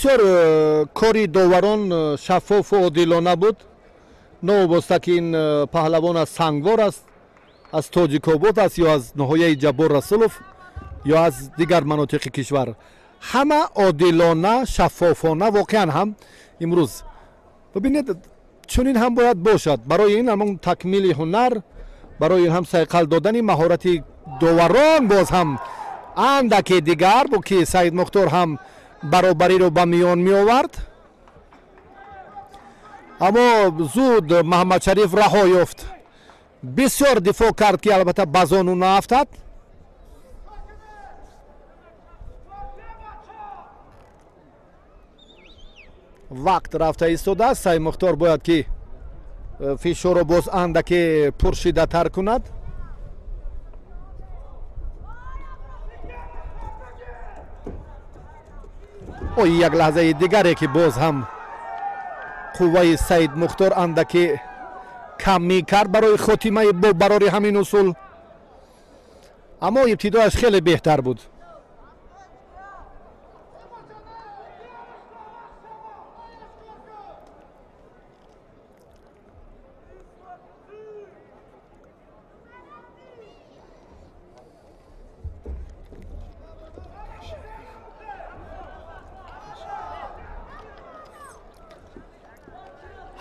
Бисёр кори доварон шаффофу одилона буд. Новобаста ки ин паҳлавон аз Сангвор аст, аз Тоҷикобод аст ё аз ноҳияи Ҷаббор Расулов ё аз дигар манотиқи кишвар, ҳама одилона, шаффофона. Воқеан ҳам имрӯз бибинед, чунин ҳам бояд бошад. Барои ин ҳамон такмили ҳунар, барои ин ҳам сайқал додани маҳорати доварон. Боз ҳам андаке дигар бу ки Саидмухтор ҳам баробариро ба миён меовард, аммо зуд Маҳаммадшариф раҳо ёфт. Бисёр дифоъ кард, ки албатта ба зону наафтад. Вақт рафта истодааст. Саидмухтор бояд ки фишорро боз андаке пуршиддаттар кунад. Ой, як лаҳзаи дигаре ки боз ҳам қувваи Саидмухтор андаке кам мекард барои хотимаи бо барори ҳамин усул, аммо ибтидояш хеле беҳтар буд.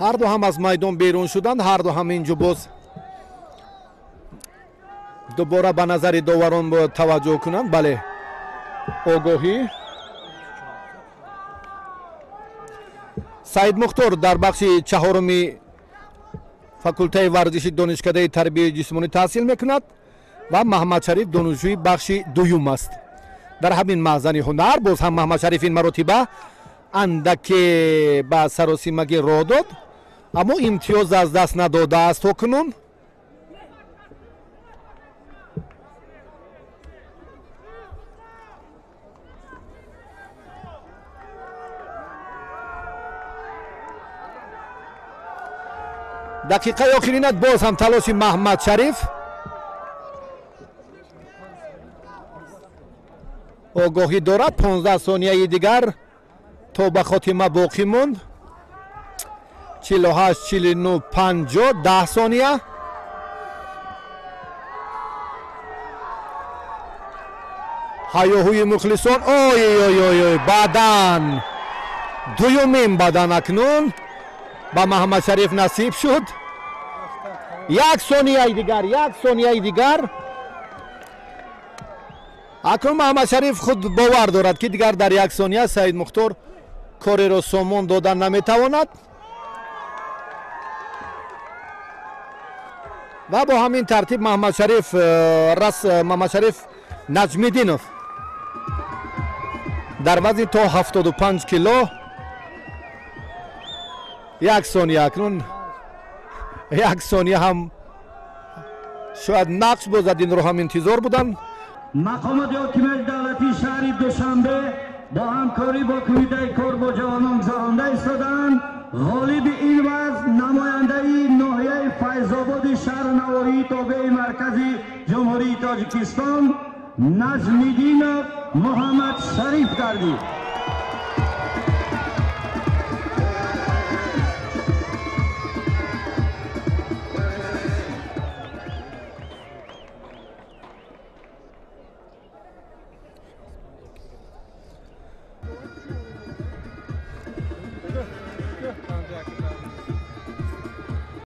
Ҳарду ҳам аз майдон берун шуданд. Ҳарду ҳам инҷо боз дубора ба назари доварон бояд таваҷҷӯҳ кунанд. Бале, огоҳӣ. Саидмухтор дар бахши чаҳоруми факултаи варзиши Донишкадаи тарбияи ҷисмонӣ таҳсил мекунад ва Маҳаммадшариф донишҷӯи бахши дуюм аст. Дар ҳамин маҳзани ҳунар боз ҳам Маҳаммадшариф ин маротиба андаке ба саросимагӣ роҳ дод, аммо имтиёз аз даст надодааст то кунун. Дақиқаи охиринат боз ҳам талоши Маҳаммадшариф. Огоҳӣ дорад, 15 сонияи дигар то ба хотима боқӣ монд. 48, 49, 50, 10 сония. Ҳаёҳӯи мухлисон. Ой ой ой ой, бадан, дуюмин бадан акнун ба Маҳаммадшариф насиб шуд. Як сонияи дигар, як сонияи дигар. Акнун Маҳаммадшариф худ бовар дорад, ки дигар дар як сония Саидмухтор кореро сомон дода наметавонад ва бо ҳамин тартиб Маҳаммадшариф Наҷмиддинов дар вазни то 75 кило. Як сония, акнун як сония ҳам шояд нақш бозад, инро ҳам интизор буданд. Мақомоти ҳокимияти давлатии шаҳри Душанбе бо ҳамкорӣ бо Кумитаи кор бо ҷавонон гузаронда истодаанд. Ғолиби ин вазн намояндаи ноҳияи Файзободи шаҳру навоҳии тобеи маркази Ҷумҳурии Тоҷикистон Наҷмиддинов Муҳаммадшариф гардид.